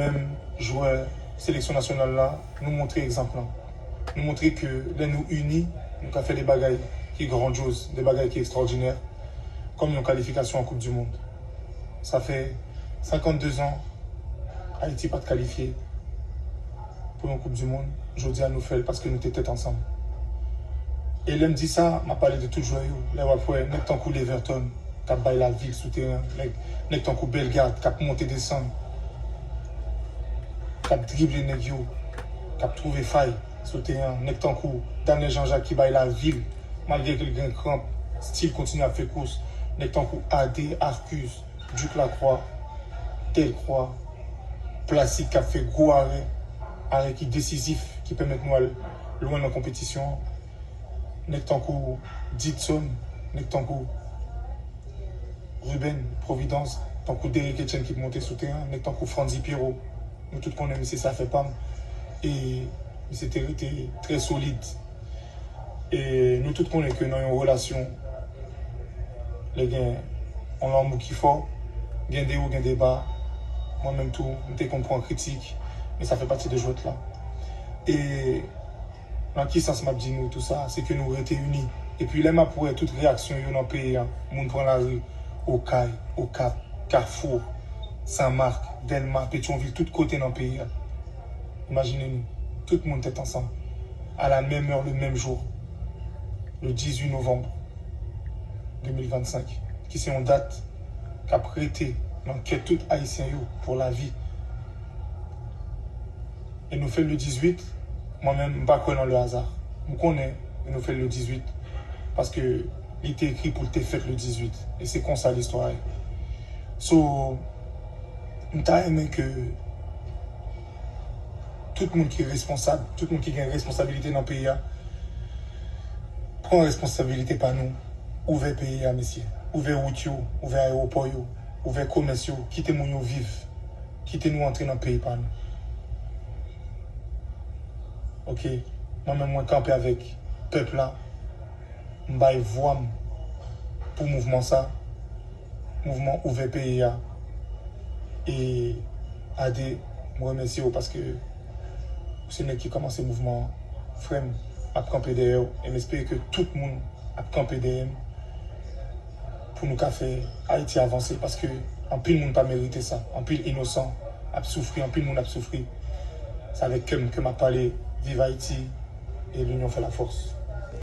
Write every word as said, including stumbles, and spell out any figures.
Menm jwè seleksyon nasyonal la, nou montre egzanp lan. Nou montre ke lè nou ini, nou ka fè de bagay ki grandyoz, de bagay ki ekstwòdinè, kòm yon kalifikasyon an Koup di Mond. Sa fè senkannde zan Ayiti pa t kalifye pou yon Koup di Mond. Jodi a, nou fè l paske nou te tèt ansanm. E lè m di sa, m ap pale de tout jwè yo. Lè w ap wè nèg tankou Leverton k ap bay lavi l sou teren, nèg, nèg tankou Bellegarde k ap monte desann, k ap drible nèg yo, k ap twouve fay sou teren, nèg tankou Daniel Jean-Jacques ki bay lavi l, malgre ke l gen kranp, still kontinye ap fè kous, nèg tankou Ade, Arcus, Duke Lacroix, Delcroix, Placide k ap fè gwo arè, arè ki desizif, ki pèmèt nou al lwen nan konpetisyon an. Nèg tankou Didson, nèg tankou Ruben, Providence, tankou Derrick Etienne ki monte sou teren, nèg tankou Frandy Pierrot. Nou tout konnen misye se afè pa m. E misye te rete trè solid. E nou tout konnen ke nan yon relasyon, lè gen yon lanmou ki fò, gen de wo, gen de ba. Mwen menm tou, m te konn pran kritik, men sa fè pati de jwèt la. E nan ki sans m ap di nou tou sa? Se ke nou rete ini. Epi lè m ap wè tout reyaksyon yo nan peyi a, moun pran lari, Okay, Okap, Kafou, Senmak, Dèlma, Petyonvil, tout kote nan peyi a. Imajine nou, tout moun tèt ansanm, à la même heure, le même jour, le dizwit novanm de mil vennsenk, ki se yon dat k ap rete nan kè tout Ayisyen yo pou lavi. E nou fè l le dizwit, mwen menm, m pa kwè nan le hasard. M konnen, men nou fè l le dizwit, paske li te ekri pou l te fèt le dizwit. E se konsa listwa ye. So, m ta renmen ke tout moun ki responsab, tout moun ki gen responsabilite nan peyi a, pran responsabilite pa nou, ouvè peyi a, mesye. Ouvè wout yo, ouvè ayewopò yo, ouvè komès yo, kite moun yo viv, kite nou antre nan peyi pa nou. Oke, mwen menm mwen kanpe avèk pèp la, m bay vwa m pou mouvman sa, mouvman ouvè peyi a. E Ade, m remèsye w paske ou se nèg ki kòmanse mouvman an. Frè m, m ap kanpe dèyè w e m espere ke tout moun ap kanpe dèyè m pou nou ka fè Ayiti avanse, paske anpil moun pa merite sa. Anpil inosan ap soufri, anpil moun ap soufri. Se avèk kè m ke m ap pale. Viv Ayiti e l'union fait la force.